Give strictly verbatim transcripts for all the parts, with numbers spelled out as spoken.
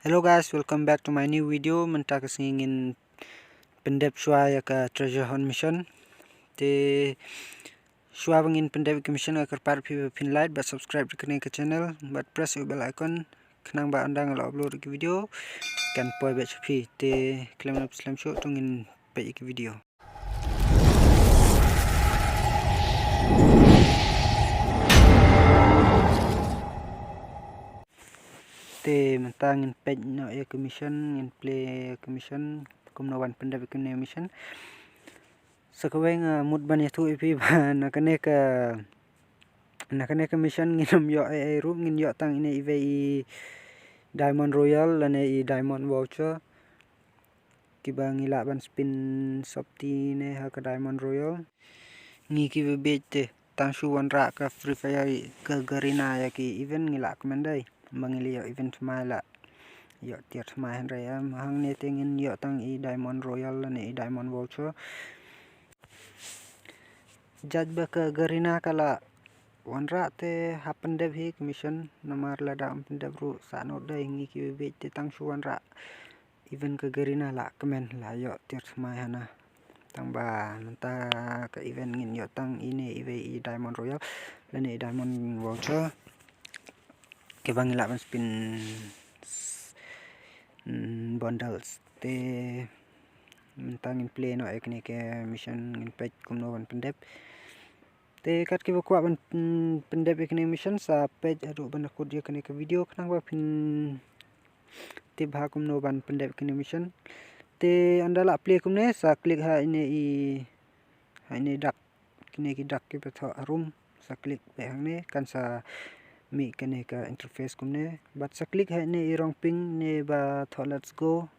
Hello guys, welcome back to my new video. Mynta ka sngi ngin pyndep shuwa ïa ka treasure hunt mission. Te shuwa ba ngin pyndep ïa ka mission, nga kyrpad ïa phi ba phin like bad subscribe ïa kane ka channel bad press ïa u bell icon, khnang ba ynda nga la upload ïa ka video kan poi beit sha phi. Te khlem nang slem shuh, to ngin peit ïa ka video. Te mynta ngin peit noh ïa ka mission, ngin play ïa ka mission, kumno ban pyndep ïa kane ka mission. Sa kawei nga mut ban ïathuh ïa phi ba na kane ka, na kane ka mission ngin ym ïoh ei ei ruh, ngin ïoh tang ine iwei i Diamond Royal lane i Diamond Voucher. Kiba ngi lah ban spin sopti ne ha ka Diamond Royal. Ngi kiba bieit te tang shu wanrah ka Free Fire, ka Garena ïa ki event ngi lah kmen dei. Ba ngi la ïoh event thymmai lah ïoh tiar thymmai, hynrei em hangne te ngin ïoh tang i Diamond Royal lane i Diamond Voucher. Judge ba ka Garena ka la wanrah te hap pyndep hi ka mission, namar lada ym pyndep ruh sa nud dei. Ngi kiba bieit te tang shu wanrah event ka Garena lah kmen, lah ïoh tiar thymmai hana. Tang ba mynta ka event ngin ïoh tang ine iwei i Diamond Royal lane i Diamond Voucher. Kiba ngi lah ban spin mm, bundles. Te mynta ngin play noh ïa kane ka mission, ngin peit kumno ban pyndep. Te kat kiba kwah ban mm, pyndep ïa kane ka mission sa peit haduh ban da kut ïa kane ka video khnang ba phin tip ha kumno ban pyndep ïa kane ka mission. Te ynda lah play kumne sa click ha ine i, ha ine i dak, kine ki dak kiba thoh harum, sa click beit hangne, kan sa mih kane ka interface kumne. Bad sa click ha ine i rong pink ne ba thoh let's go.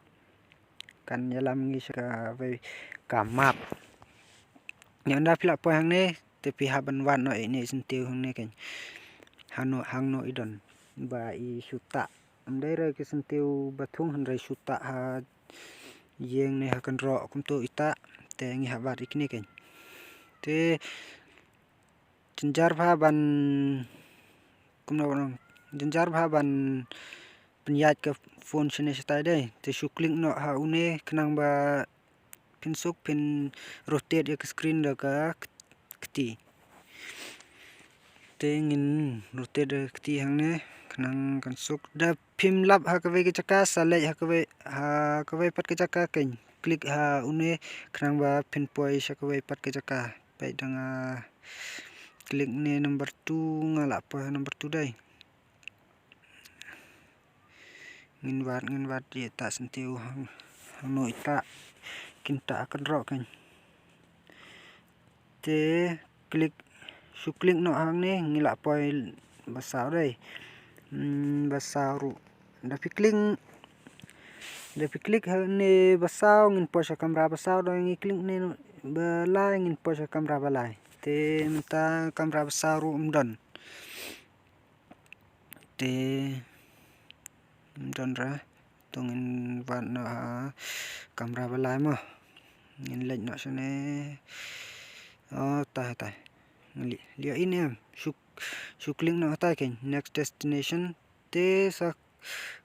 Kan ïalam ngi sha kawei ka map. Ynda phi lah poi hangne te phi hap ban wad noh ine i syntiew hangne kein. Hangno, hangno i don ba i shu tah. Ym dei re ki syntiew ba thung, hynrei shu tah ha ïing ne ha kynroh kumto i tah. Te ngi hap wad ïa kine kein. Te jynjar bha ban, kumno ban ong, jynjar bha ban pynïaid ka phone shane shatai dei. Te shu click noh ha une khnang ba phin suk, phin rotate ïa ka screen da ka kti. Te ngin rotate da ka kti hangne khnang kan suk. Da phim lap ha kawei ka jaka sa leit ha kawei, ha kawei pat ka jaka kein. Click ha une khnang ba phin poi sha kawei pat ka jaka. Peit, da nga click ne number two, nga lah poi ha number two dei. Ngin wad, ngin wad ïa i tah syntiew hang, hangno i tah, kin tah ha kynroh kein. Te click, shu click noh hangne, ngi lah poi ba saw dei. Hmm, ba saw ruh. Da phi click, da phi click hangne ba saw, ngin poi sha kamra ba saw, da ngi click ne ba lai, ngin poi sha kamra ba lai. Te mynta kamra ba saw ruh ym don. Te ym don re. To ngin wad noh ha kamra ba lai mo. Ngin leit noh shane. Oh, tai, tai. Ngi leh, leh in em. Shu, shu click noh tai kein. Next destination. Te sa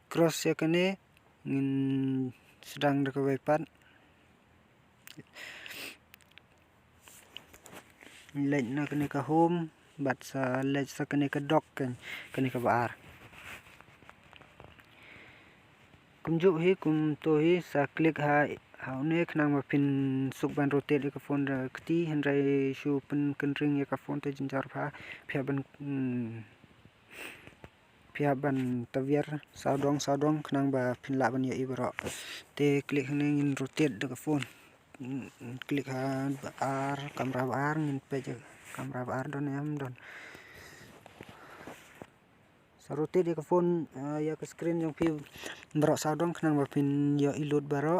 cross ïa kane. Ngin sdang da kawei pat. Leit na kane ka home, bad sa leit sa kane ka dock kein, kane kaba ar. Kumjuh hi, kumto hi, sa click ha, ha une khnang ba phin suk ban rotate ïa ka phone da ka kti, hynrei shu pynkynring ïa ka phone te jynjar bha, phi hap ban, hmm, phi hap ban tawiar sawdong sawdong khnang ba phin lah ban ïohi baroh. Te click hangne ngin rotate da ka phone. Click ha ba ar, kamra ba ar, ngin peit kamra ba ar don em don. Sa rotate ïa ka phone, eh, ïa ka screen jong phi baroh sawdong khnang ba phin ïohi lut baroh.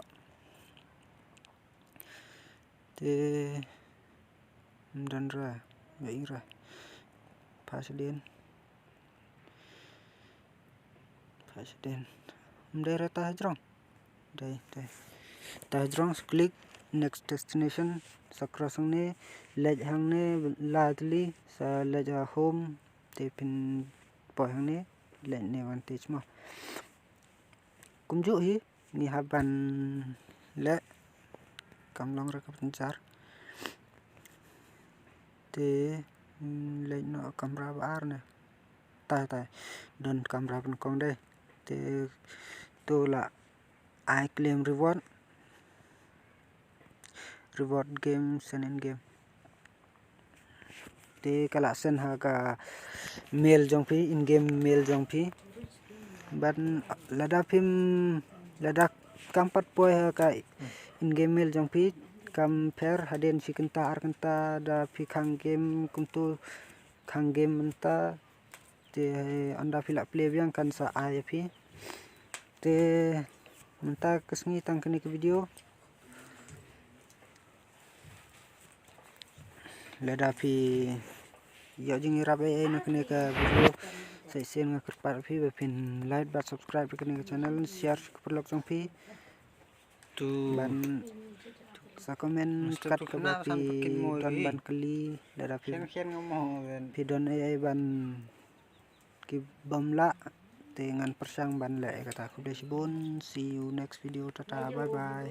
Te ym don re, ïohi re. Pha shadien. Pha shadien. Ym dei re, ta hajrong. Dei, dei. Ta hajrong, click next destination, sa cross hangne, leit hangne, la tylli, sa leit ha home, te phin poi hangne, leit ne vantage mo. Kumjuh hi ngi hap ban leh, kam long re ka pynchar. Te, mm, leh noh kamra ba ar ne. Tai, tai. Don kamra pynïakong dei. Te, to la ai claim reward. Reward game, send in game. Te ka la send ha ka mail jong phi, in game mail jong phi. Ban lada phim, lada kam pat poi ha ka in game mail jong phi, kam pher hadien shi kynta ar kynta da phi khang game kumtu, khang game mynta. Te ynda phi la play biang kan sa ai ïa phi. Te mynta ka sngi tang kane ka video. Lada phi ïoh jingïarap ei ei na kane ka video, sa shisien nga kyrpad ïa phi ba phin like bad subscribe ïa kane ka channel, share sha ki paralok jong phi. Ban sa comment kat kaba phi don ban kylli, lada phi, phi don ei ei ban, ki bym lah, te ngan pyrshang ban leh ïa kata. Khublei shibun, see you next video, tata, bye bye.